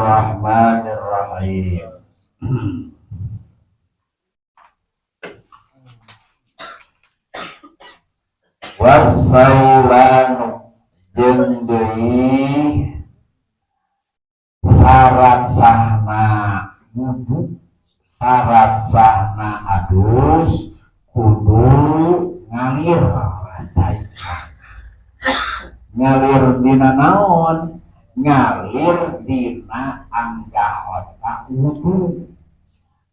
Bismillahirrahmanirrahim. Wasailanu jeung deui syarat sahna wudu, syarat sahna adus kudu ngalir cai. Ngalir dina naon? Ngalir dina anggahota wudu,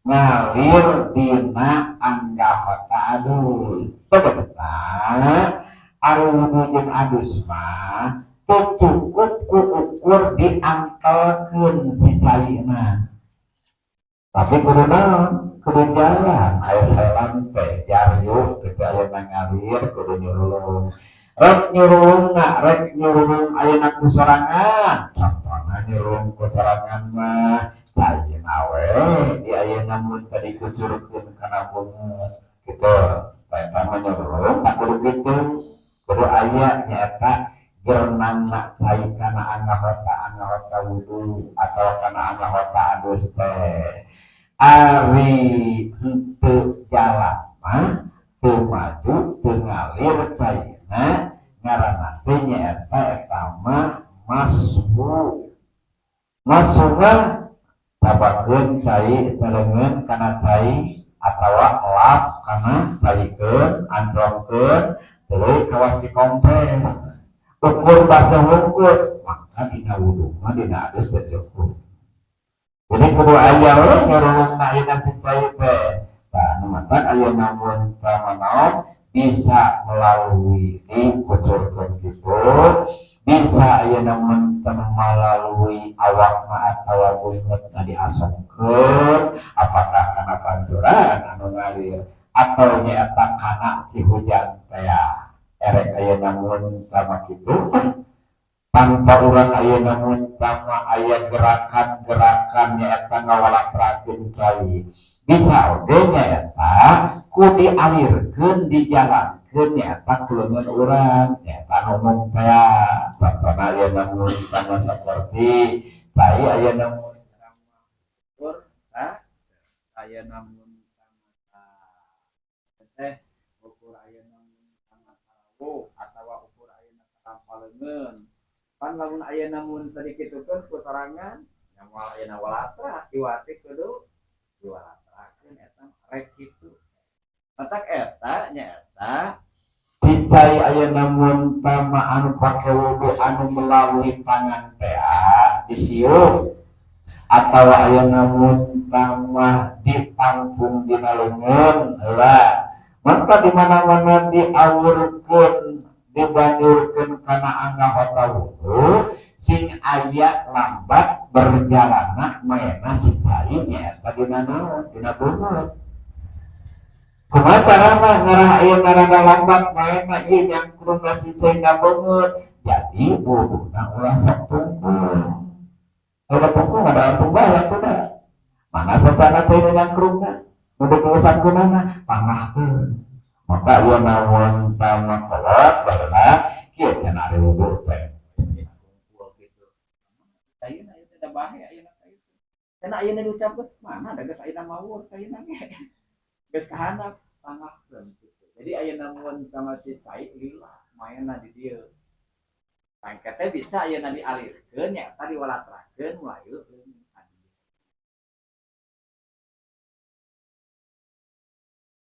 ngalir dina anggahota adus. Tegasna ari wudu jeung adus mah teu cukup ku ukur diangkelkeun si caina, tapi kudu naon? Kudu jalan. Aya saelan teh jaryu kitu aya ngalir kudu nyurulung. Rek nyurulung na, rek nyurulung ayeuna ku sorangan. Contohna nyurulung ku sorangan mah caina we di ayeuna mun tadi kucurkeun kana beungeut kitu. Eta mah nyurulung tak kudu kitu, kudu aya nyaeta gerenangna cai kana angahota angahota wudu atau kana angahota adus teh. Ari henteu jalan mah teu maju, teu ngalir caina, ngaranna teh nyaeta eta mah mashu. Mashu mah tabakeun cai teleungeun kana cai atawa lap kana caikeun, ancrongkeun tuluy kawas dikompres ukur basa wungkul, maka dina wudu mah dina adus teh cukup. Jadi kudu aya we nyurulungna ayeuna si cai teh. Tah nu matak ayeuna mun naon bisa melalui dikucurkeun kitu, bisa ayeuna mun melalui awakna atawa beungeutna diasongkeun, apakah kana pancuran anu ngalir atau nyaeta kana cihujan teh. Erek ayeuna mun tama kitu tanpa urang ayeuna mun tama aya gerakan-gerakan nyaeta ngawalatrakeun cai, bisa oge nyaeta ku dialirkeun, dijalankeun nyaeta ku leungeun urang nyaeta ngomong teh. Contohna ayeuna mun tama saperti cai ayeuna mun ukur ayeuna mun teh ukur ayeuna mun tama sarawuh atawa ukur ayeuna sarampa leungeun. Pan lamun ayeuna mun tadi kitukeun ku sorangan nya moal ayeuna walatra iwati kudu diwalatrakeun eta rek kitu. Matak eta nyaeta si cai ayeuna mun tama anu pake wudu anu melalui tangan teh disiup atawa ayeuna mun tama ditampung dina leungeun heula, maka di mana-mana diawurkeun, dibanyurkeun kana anggota wudu sing aya lambat berjalanna maena si cai nyaeta dina naon? Dina beungeut. Kumaha carana ngarah ayeuna rada lambat maena ieu nyangkrungna si cai ka beungeut? Jadi wuduna ulah sok tungkul. Ulah tungkul ada antung bae atuh da. Mana sasana cai nyangkrungna? Nu diurusan kunana pangahkeun. Maka ieu naon tama kolot baheula kieu cenah ari wudu teh. Kumpul kitu. Ayeuna ieu teh da bahe ayeuna ka itu. Cenah ayeuna diucapkeun mana da geus ayeuna mawur caina ge. Geus kahandap pangahkeun kitu. Jadi ayeuna mun tama si cai lila maenna di dieu. Tangke teh bisa ayeuna dialirkeun nyaeta diwalatrakeun melalui leungeun ka dieu.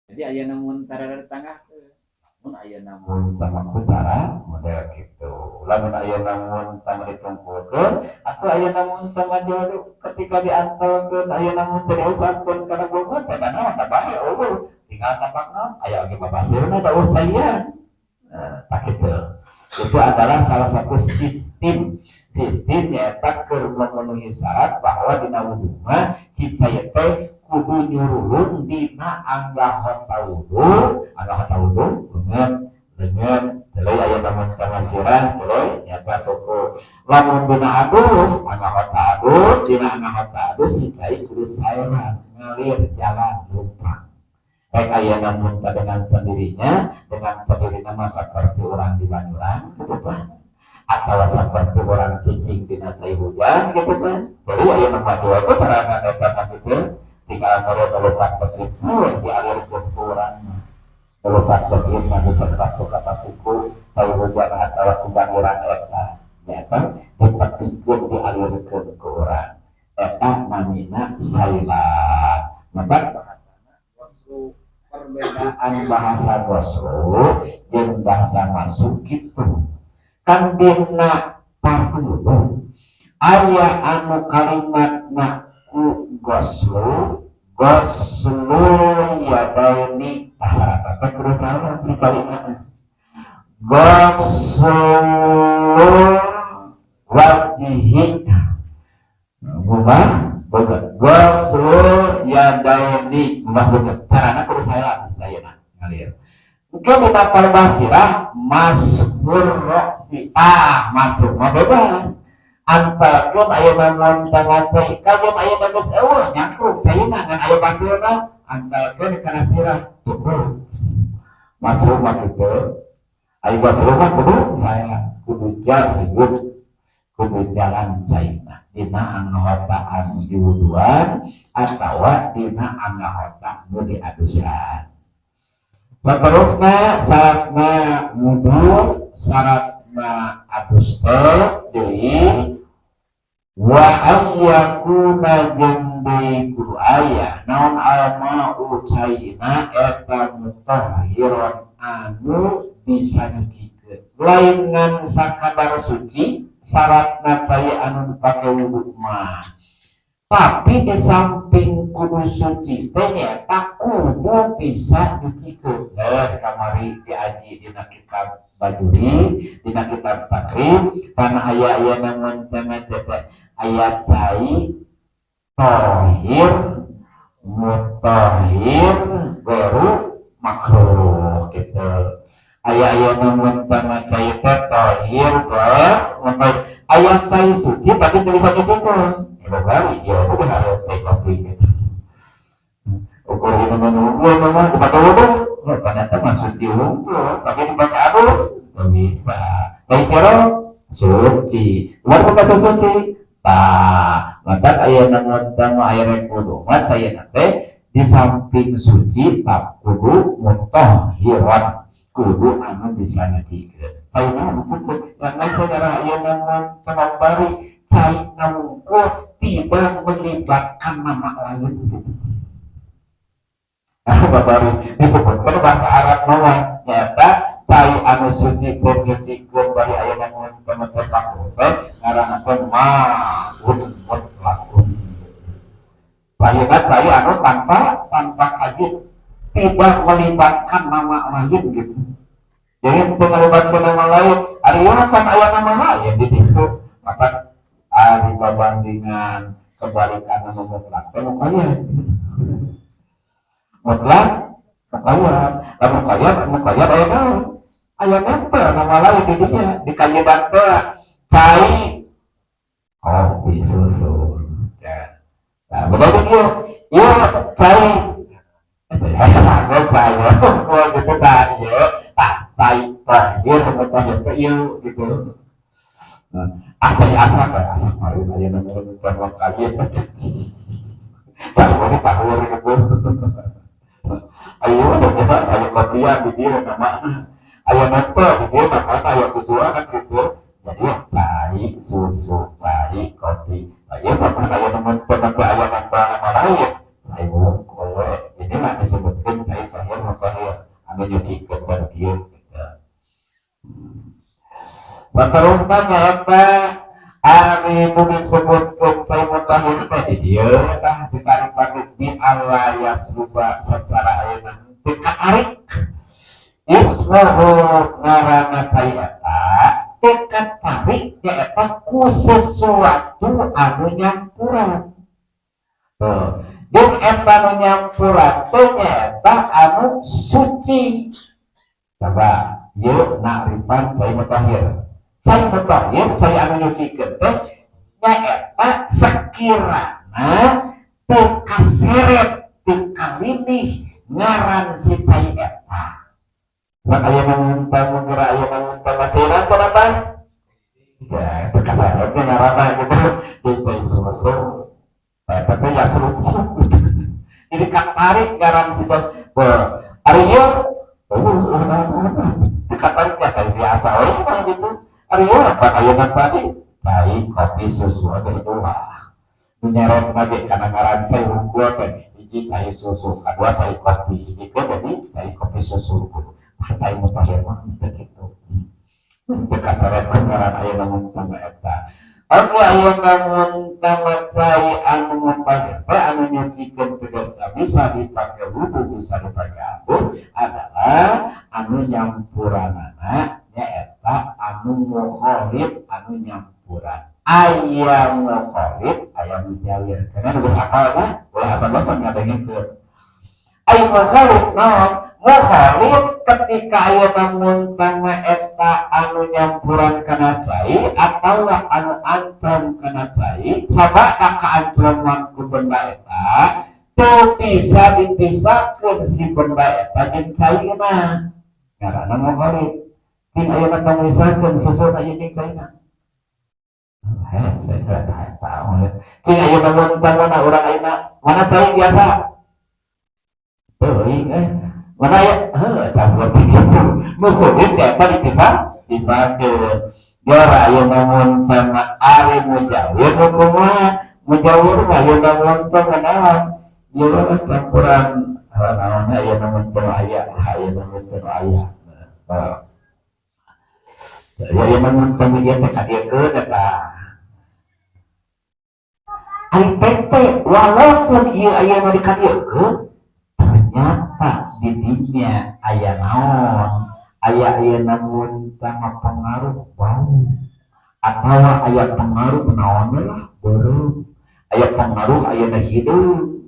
Jadi ayeuna mun tarere ditangahkeun, mun ayeuna mun tama ku cara model kitu. Lamun ayeuna mun tama ditungkulkeun atau ayeuna mun tama jodoh ketika diantelkeun ayeuna mun teu diusapkeun kana beungeut teh naon da bae eueuh tinggal tapak naon aya oge babaseurna da eueuh caian. Nah, tak kitu. Itu adalah salah satu sistem. Sistem nyaeta keur memenuhi syarat bahwa dina wudu mah si cai teh kudu nyurulung dina anggahota wudu, anggahota wudu leungeun, leungeun tuluy aya lamun tama sirah tuluy nyaeta suku. Lamun dina adus, anggahota adus, dina anggahota adus si cai kudu saeran ngalir jalan lumpang. Rek aya namun dengan sendirinya, dengan sendirinya mah seperti orang di Banyuran gitu kan, atau seperti orang cicing dina cai hujan gitu kan. Jadi Aya nu dua teh sorangan eta mah kitu, tinggal mere melukat begitu dialirkeun ku urang mah. Melukat begitu mah ditempat ku kapakuku cai hujan atawa ku banguran eta nyaeta dipetikeun, dialirkeun ku urang, eta namina sailan. Maka bahasana ghoslu, perbedaan bahasa ghoslu jeung bahasa mashu gitu kan. Dina parhulu aya anu kalimatna ku ghoslu, ghoslu yadaini, pasarata teh kudu salah si caina, ghoslul wajhi ngubah beungeut, ghoslul yadaini ngubah beungeut, carana kudu salah si caina ngalir. Mungkin dina parbasirah mashur roksi, ah, masuk mah bebas, antarkeun aya naon tangan cai kajeun aya geus eueuh nyangkruk caina, ngan aya pasirna, antarkeun kana sirah, cukup. Masuk mah kitu. Aya baseuh mah kudu saya kudu jariyun, kudu jalan caina dina anggota anu diwuduan atawa dina anggota nu diadusan. Seterusnya, syaratna wudu, syaratna adus teh deui, wa ayyakuna jeung deui kudu aya naon, alma'u caina eta mutahhiran anu bisa nyucikeun, lain ngan sakadar suci syaratna cai anu dipake wudu mah, tapi di samping kudu suci teh nyaeta kudu bisa nyucikeun. Geus kamari diaji dina kitab Bajuri, dina kitab Takrib, karena aya aya namun teh aya cai tohir, mutahhir, baru makruh gitu. Aya aya namun cai teh tohir, mutahhir, aya cai suci tapi teu bisa nyucikeun. Bari ya udah harus cai kopi gitu, ukur minuman unggul mah dipakai wudhu, ternyata mah suci unggul, tapi dipakai adus tidak bisa. Cai siro suci luar buka suci tah. Maka aya namun mah aya rek wudu mah saya teh di samping suci tak kudu mutahhiran, kudu anu bisa nyucikeun. Saya mah betul yang saudara, aya namun teman bari cai ngawungkul tidak melibatkan nama lain gitu. Nah, baru disebutkan bahasa Arab nama nyata cai anu suci teh nyucikeun bari aya namun teman-teman teh ngaranna teh ma'un mutlaqun. Lainna cai anu tanpa tanpa kaji, tidak melibatkan nama lain gitu. Jadi untuk melibatkan nama lain, ari kan aya nama lain di situ. Maka ari babandingan kebalikan nama mutlak teh muqayyad. Mutlak muqayyad, lamun muqayyad, muqayyad aya naon? Aya nempel nama lain di dinya, dikayedan teh cai kopi susu ya. Nah, begitu dia ya cai ya, cai gitu kan ya, tah cai tahir mutahhir teh ieu gitu. Nah, asa asa asa paling aya nu bukan kali cai ini tahur gitu. Ayo udah saya kopian di dia nama aya nempel di dia nama aya susuan kan gitu. Jadi ya cai susu, cai kopi, aya pernah aya teman teman aya nempel nama lain, cai wungkul. Ini mah disebutkan cai tahir mutahhir anu nyucikeun baru kieu gitu. Seterusnya nyaeta anu disebutkan cai mutahhir teh di dieu tah ditarik bi alla yasluba secara ayeuna teu katarik ismuhu, ngaranna cai eta teu katarik nyaeta ku sesuatu anu nyampuran. Tuh, jeung eta anu nyampuran teh nyaeta anu suci. Coba yuk nakrifan cai mutahhir. Cai mutahhir, cai anu nyucikeun teh nyaeta sekirana teu kaseret, teu kalinih ngaran si cai eta. Sak aya nu munta aya nu munta cai naon cenah? Ya, teu kaseret ngaranna gitu. Jadi cai susu. Tapi ya seru. Jadi katarik ngaran si ari ieu dikatarik ya cai biasa we mah gitu. Ari ieu apa ayeuna tadi cai kopi susu geus ulah. Nu nyerot lagi kana ngaran cai hungkul teh, hiji cai susu, kedua cai kopi, hiji ke jadi cai kopi susu. Ah, cai mutahir mah teu kitu. Teu kaseret ngaran ayeuna mun eta. Oke, ayeuna mun cai anu mutahir teh, anu nyucikeun tegasna bisa dipake wudu, bisa dipake adus, adalah anu nyampuranana nyaeta anu mukhalid, anu nyampuran. Aya mukhalid, aya mujawir. Karena geus apal mah ulah asa-asa ngadengkeun. Aya mukhalid naon? Mukhalid ketika aya muntah eta anu nyampuran kana cai atau anu ancam kana cai, sabada kaancaman ku benda eta teu bisa dipisahkeun si benda eta jeung caina, ngaranna mukhalid. Cing ayeuna pangmisalkeun susu aya jeung caina. Hese eta. Cing ayeuna muntah mana urang ayeuna, mana cai biasa teuing, mana ya heuh campur gitu, nu sulit ya eta dipisah pisahkeun. Biar ayeuna muntah ari mujawir nu kumaha? Mujawir mah ayeuna muntah naon ieu mah, campuran naon ayeuna muntah, aya ayeuna muntah aya ya ayeuna muntah ieu teh kadieukeun eta. Ari PT walaupun ieu ayeuna dikadieukeun, ternyata di dinya aya naon, aya ayeuna muntah pengaruh bau atau aya pengaruh naon lah, beureum, aya pengaruh ayeuna hideung.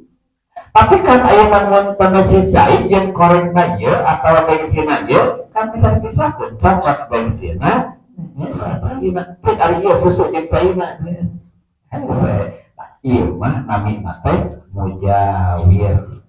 Tapi kan ayeuna muntah si cai jeung korekna ieu atau bensinna ieu kan bisa dipisahkeun, coklat bensinna bisa caina. Cek ari ieu susu jeung caina, ieu mah namina teh mujawir.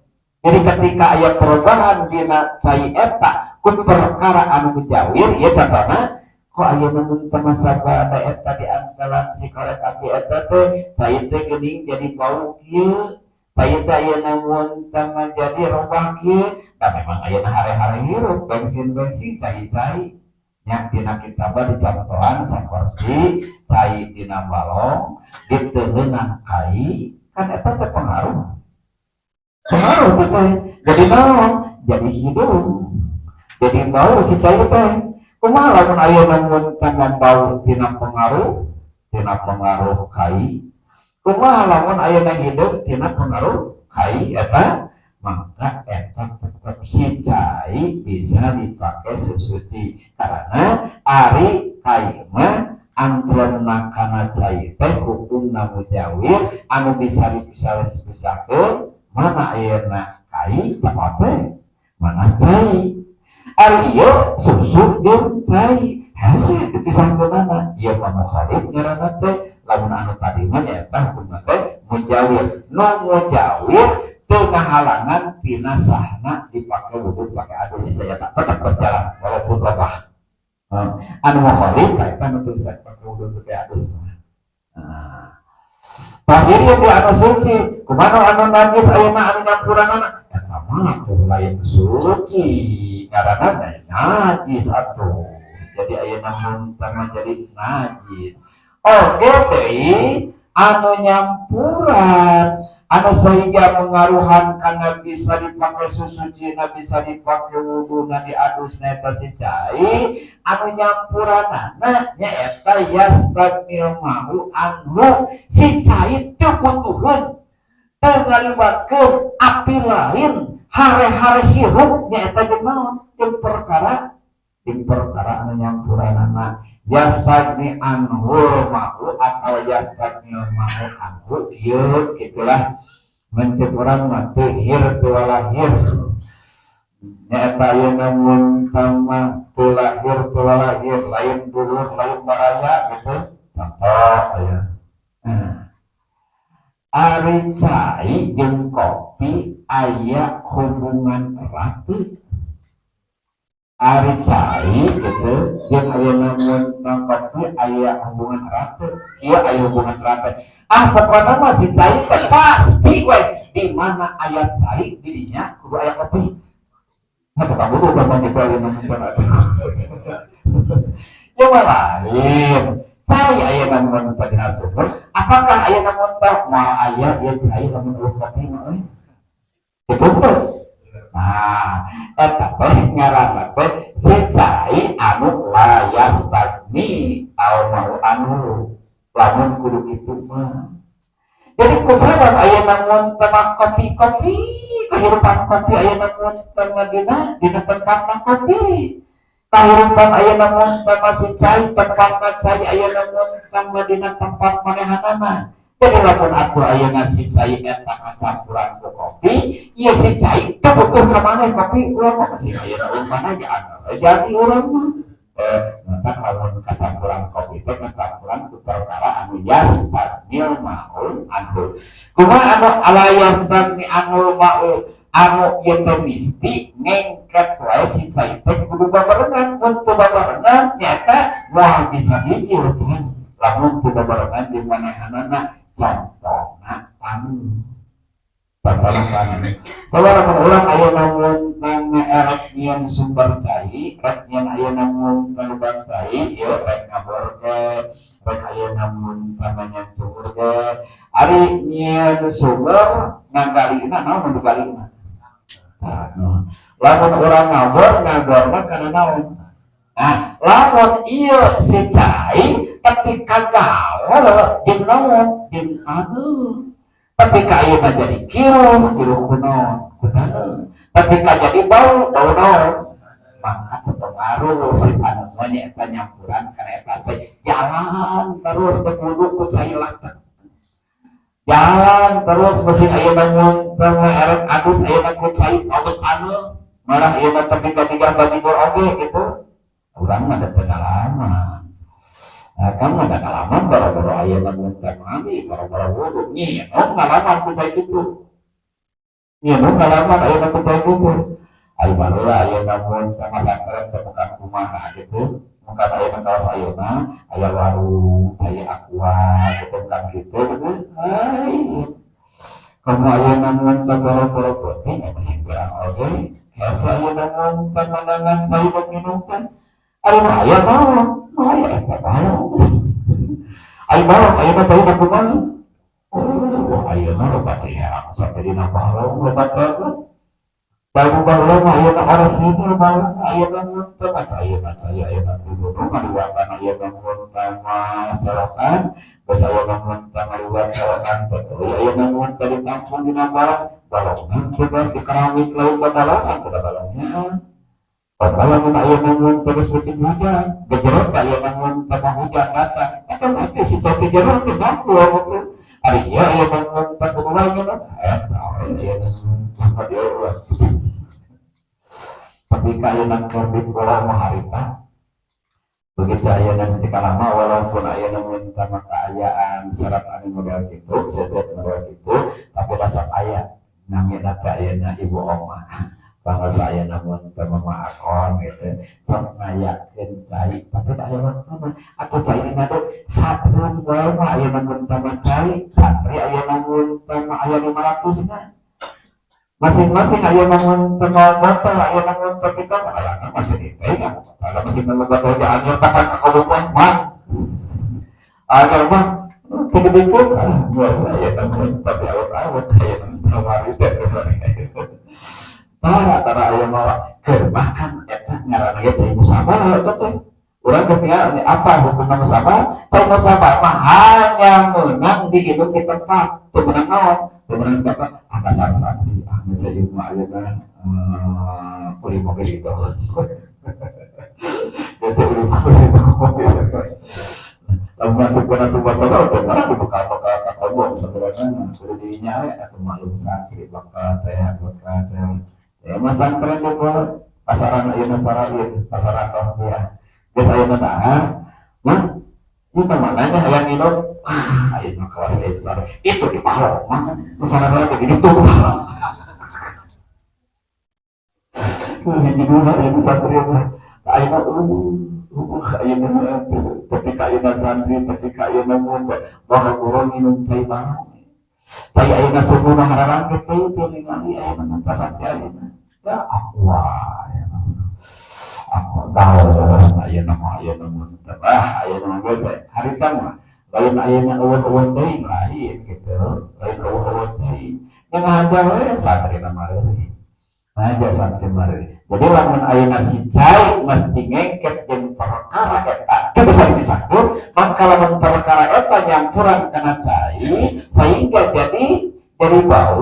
Jadi ketika aya perubahan dina cai eta ku perkara anu mujawir ieu, contohna kok ayeuna mun sabada eta di antaran si korek api eta teh cai teh geuning jadi bau kieu, cai teh ayeuna mun jadi robah kieu. Da memang ayeuna hare-hare hirup bensin-bensin, cai-cai nya. Dina kitab dicontohan seperti cai dina balong diteuneunan kai, kan eta teh pengaruh, pengaruh teh jadi naon, jadi hideung, jadi bau si cai teh. Kumaha lamun ayeuna mun bau tina pengaruh kai? Kumaha lamun ayeuna hideung tina pengaruh kai eta? Maka eta tetap si cai bisa dipakai susuci, karena ari kai mah ancromna kana cai teh hukumna mujawir, anu bisa dipisah-pisahkeun mana ayeuna kai teh, mana cai. Ari ieu susu jeung cai hese dipisahkeunana, ieu mah mukhalid ngaranna teh. Lamun anu tadi mah nyaeta hukumna teh mujawir. Nu mujawir teu ngahalangan tina sahna dipake wudu, pake adus, saya tak tetap berjalan walaupun rebah. Anu mukhalid eta nu teu bisa dipake wudu, pake adus. Nah, tahir yang di anu suci, kumaha anu najis ayeuna anu nyampuranana? Eta mah tuh lain suci, ngaranna najis atuh. Jadi ayeuna mun jadi najis. Oke teh anu nyampuran anu sehingga mengaruhan karena bisa dipakai susuci, bisa dipakai wudhu, na diadus, na eta si cai anu nyampuranana nyaeta yastaghnil ma'u anhu, si cai teu butuheun, teu ngalibatkeun api lain hare-hare hirup nyaeta jeung naon, jeung perkara anu nyampuranana. Yastaghni anhu ma'u atau yastaghnil ma'u anhu kieu gitulah. Mencek urang mah teu hir teu lahir, nyaeta ayeuna mun mah teu lahir teu lahir, lain dulur lain baraya gitu, contoh aya. Nah, ari cai jeung kopi aya hubungan erat teu? Ari cai gitu jeung ayeuna mun kopi aya hubungan erat teu? Ieu aya hubungan erat. Ah, pokoknya mah si cai teh pasti we di mana aya cai, dirinya kudu aya kopi. Nah, tukang buku gampang gitu ayeuna mun atuh. Ya mah lain. Cai aya mun dina sumur, apakah aya mun teh moal aya ieu cai lamun euweuh kopi mah euy? Gitu tuh. Nah, eta teh ngaranna teh si cai anu la yastaghni al ma'u anhu, lamun kudu kitu mah. Jadi kusabab aya mun teh kopi-kopi, kehidupan kopi aya mun teh dina dina tempatna kopi. Kehidupan aya mun teh si cai, tempatna cai aya mun teh dina tempat manehanana. Jadi lamun atuh ayeuna si cai eta kacampuran ku kopi, ieu si cai teu butuh ka maneh kopi, urang mah masih ayeuna mana ge anu jadi urang mah. Eh, maka lamun kacampuran kopi teh kacampuran ku perkara anu yastaghnil ma'u anhu. Kumaha anu ala yastaghni anhu ma'u, anu ieu teh misti ngengket wae si cai teh kudu babarengan, mun teu babarengan nyata moal bisa hiji cai. Lamun teu babarengan di manehanana, contohna taneuh. Contohna taneuh. Bahwa lamun urang aya mun tang erek nyieun sumber cai, rek nyieun aya mun lubang cai, ieu rek ngabor ge, rek aya mun tang sumur ge. Ari nyieun sumur ngagalina naon nu digalina? Taneuh. Lamun urang ngabor, ngaborna kana naon? Nah, lamun ieu si cai tapi kagaul jeung naon? Jeung taneuh. Tapi ka ayeuna jadi kiruh, kiruh ku naon? Ku taneuh. Tapi ka jadi bau, bau naon? Maka terpengaruh si taneuh mah nya eta nyampuran kana eta cai. Jalan terus berwudu ku cai lah. Jalan terus mesin ayeuna mun erek adus ayeuna ku cai oge taneuh. Malah ieu mah tapi katiga batigor oge gitu. Urang mah ada pengalaman. Nah, kamu ada pengalaman baru-baru ayeuna mun teh mandi, baru-baru wudu. Nginum pengalaman ku cai kitu. Nginum pengalaman ayeuna ku cai kitu. Ayo baheula ayeuna mun teh masantren teh bukan kumaha gitu. Bukan ayeuna kawas ayeuna aya warung, aya Aqua gitu, bukan gitu gitu. Lain. Kamu ayeuna mun teh boro-boro penting ya masih kurang oge. Biasa ayeuna mun teh manangan cai dan minum teh. Ari mah aya naon? Mah aya eta balong. Ari balong ayeuna cai na kumaha? Oh, ayeuna loba cai herang sampai dina balong loba teh. Baru baheula mah ayeuna oras itu balong ayeuna mun teh mah cai mah cai ayeuna teh gunung ngaliwatan ayeuna mun teh mah sorokan, geus ayeuna mun teh ngaliwat sorokan teh tuluy ayeuna mun teh ditampung dina balong, balongna teh geus dikeramik lain babalongan teh balongnya. Padahal lamun ayeuna mun teh geus musim hujan, gejrot ayeuna mun teh mah hujan datang, eta mah teh si cai teh jero teh mampu gitu. Ari ieu ayeuna mun teh kudu lain eta we ayeuna mun teh mah dieu. Tapi ayeuna keur di pulau mah harita begitu ayeuna di lama, walaupun ayeuna mun teh mah kaayaan syarat anu model gitu, seset model gitu, tapi dasar aya namina teh ayeuna ibu oma. Bangsa ayeuna mun teh mama akon gitu sok ngayakeun cai, tapi aya waktu mah atuh cai mah teh sadrun wae mah ayeuna mun teh mah cai santri ayeuna mun teh mah aya 500 na masing-masing ayeuna mun teh mah botol ayeuna mun teh kita ayeuna masih dipegang ada masih botol anjir bahkan ka kabupaten mah agar mah tidak dibuka biasa ayeuna mun tapi awet-awet ayeuna kamari teh. Tara tara aya mawa keur bahkan eta ngaranna ge cai musabah eta teh. Urang geus ningali apa hukumna musabah? Cai musabah mah hanya menang diinum di tempat, teu meunang naon? Teu meunang apa? Ah, dasar santri, ah geus ieu mah ayeuna uli mobil itu. Geus uli mobil itu. Lamun masuk kana sebuah teu meunang dibuka-buka ka kobong sebenarnya kudu dirinya we atuh maklum santri bakal teh bakal teh. Ya mah santren di pasaran ayeuna para ieu pasaran rohnya. Geus ayeuna dahar, mah ieu mah mananya hayang minum, ah ayeuna kelas ieu sare. Itu di balong mah pasaran lagi di ditu balong. Hiji dua ya santri mah ayeuna ayeuna ketika ayeuna santri, ketika ayeuna mun boro-boro minum cai balong, cai ayeuna subuh hararangket teh teu ningali ayeuna mah santri ayeuna ya. Aqua ya, aqua galon ayeuna mah. Ayeuna mah ah, ayeuna mah geus harita mah lain ayeuna euweuh-euweuh teuing, lain gitu, lain euweuh-euweuh teuing yang ada we santri mah, aja santri mah. Jadi lamun ayeuna si cai mesti ngengket jeung perkara eta teu bisa dipisahkeun, maka lamun perkara eta nyampuran kana cai sehingga jadi bau,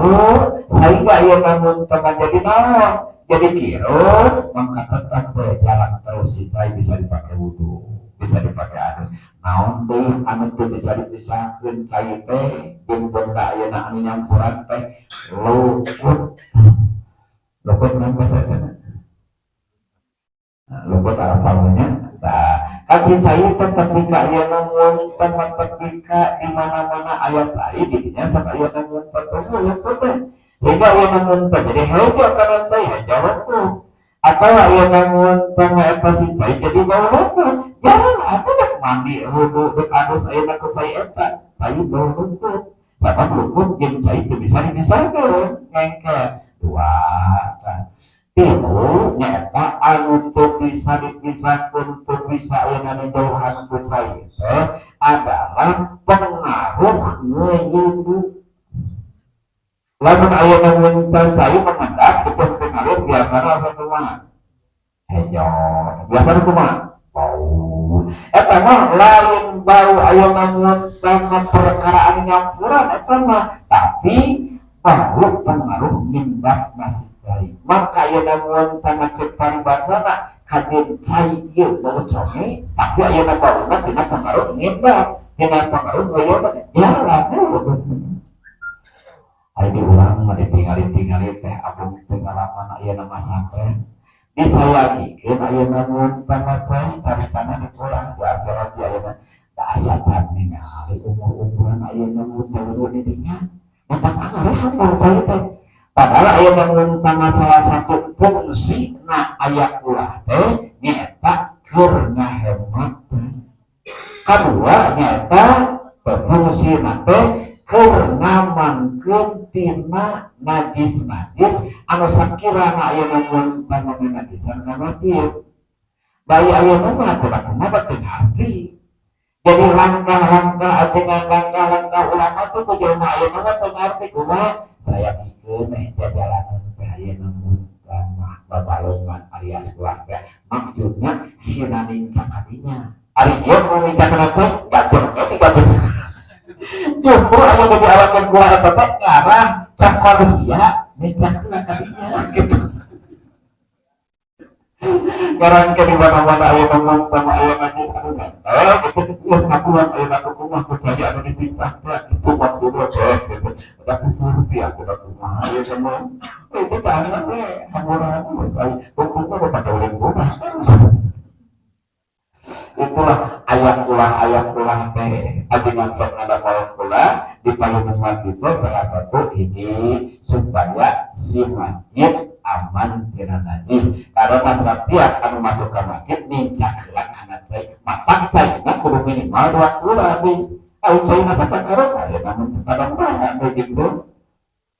sehingga ayeuna mun teu jadi naon, jadi kiruh, maka tetap berjalan terus si cai, bisa dipakai wudhu, bisa dipakai adus. Naon deui anu teu bisa dipisahkeun cai teh jeung benda ayeuna anu nyampuran teh? Lukut. Lukut naon bahasa eta? Lukut arapalnya. Nah, kan si cai teh tepi ka ayeuna mun tepi ka di mana-mana aya cai di dinya, sok ayeuna mun teh lukut teh, sehingga ayeuna mun jadi hejo kana cai, hejo lukut, atau ayeuna mun teh eta si cai jadi bau lukut. Jangan atuh dek mandi, wudu, dek adus ayeuna ku cai eta, cai bau lukut, sabab lukut jeung cai teu bisa dipisahkeun, ngengket dua. Kan tilu nyaeta anu teu bisa dipisahkeun, teu bisa ayeuna dijauhan ku cai teh adalah pengaruh ngeyudu. Lamun ayeuna muncul cai mengendap betul teu ngalir, biasana asa kumaha? Hejo. Biasana kumaha? Bau. Eta mah lain bau ayeuna muncul perkara anu nyampuran eta mah, tapi bau pengaruh ngendap masih cai. Maka ayeuna muncul cek paribasana kajen cai ieu bau conge, tapi ayeuna bauna tina pengaruh ngendap, tina pengaruh ngeuyeuna jalan. Ayo diulang mah ditinggali-tingali teh abung teu ngalaman ayeuna masantren disayagikeun ayeuna mun teh caritana dipulang di asa lagi ayeuna da asa can ningali umur-umuran ayeuna mun teh di dinya matak angarehan bau cai teh. Padahal ayeuna mun salah satu fungsi na aya kulah teh nyaeta keur ngahemat. Kadua nyaeta fungsina teh keur ngamankeun tina najis-najis anu sakirana ayeuna mun najisan ka masjid. Bayi ayeuna mah teu kumaha, teu ngarti. Jadi langkah-langkah dengan langkah-langkah ulama tuh ku jelema ayeuna mah teu ngarti kumaha. Saya pikeun eh jajalanan teh ayeuna mun mah babalongan alias keluarga, maksudnya sina nincak hatinya. Ari ieu mau nincak teh gatur eh gatur, justru aya di alaman gua eta teh ngarah cokor sia nincak kadinya gitu. Ngarang ke di mana-mana aya ngomong sama aya najis anu nempel gitu, geus ngakuan ayeuna ku kumaha ku cai anu ditincak teh gitu maksudna teh gitu. Udah kesurti aku udah kumaha aya ngomong itu tangan we hamuran cai tungtungna mah pada ulin kumaha. Itulah ayat kulah, ayat kulah teh ajengan sok ngadamel kulah di payung masjid itu salah satu ini supaya si masjid aman tina najis, karena setiap anu masuk ke masjid nincak heula kana cai. Matak caina kudu minimal dua kulah di ayo cai masa sakarep aya namun kadang banyak begitu.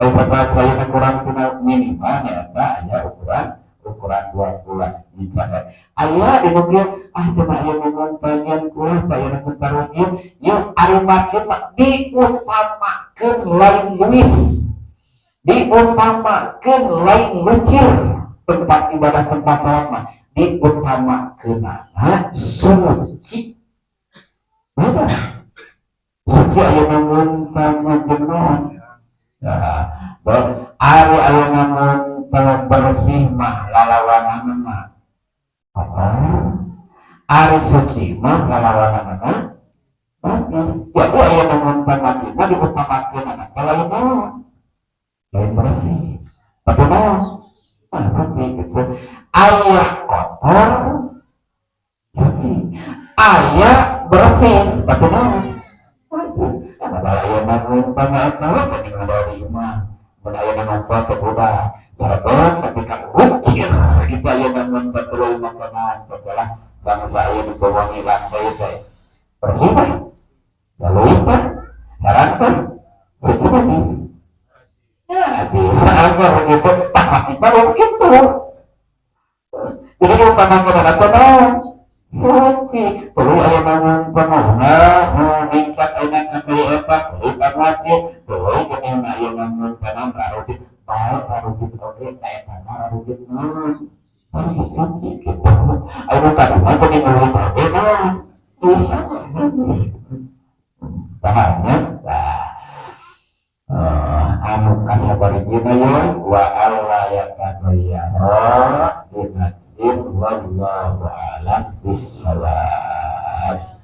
Kalau setelah saya kurang tina minimal nyaeta aya ukuran ukuran dua kulah nincak. Aya di mungkin ah cuma aya ngomong pengen kulah aya nu taruh yuk. Ari masjid mah diutamakeun lain luwis, diutamakeun lain lucir, tempat ibadah, tempat sholat mah diutamakeunana suci. Apa suci? Aya namun jeung naon? Nah, ari aya namun bersih mah lalawanan mah kotor, ari suci mah lalawanan bagus. Jadi aya namun masjid mah diutamakeunana lain naon, lain bersih, tapi naon? Ah, suci gitu. Aya kotor suci, aya bersih tapi naon? Ada aya namun dari imah mun aya namun teh udah sabab ketika Cir kita aya namun patuluy makanan lah bangsa aya di bawah lantai teh bersih teh, halus teh, barang teh suci, najis ya bisa apa begitu. Tak masjid mah gitu. Jadi kalau pandangan apa naon suci perlu aya namun penuhna nincak enak kacai eta tuluy ka masjid, tuluy geuning aya namun panon rarujit bae, rarujit oge eta mah rarujit naon, rarujit suci gitu. Anu tadi mah geuning nulis oge naon, nulis najis, paham ya? Nah, anu kasabarijina ye wa alla yataghayyara binajsin. Wallahu a'lam bissawab.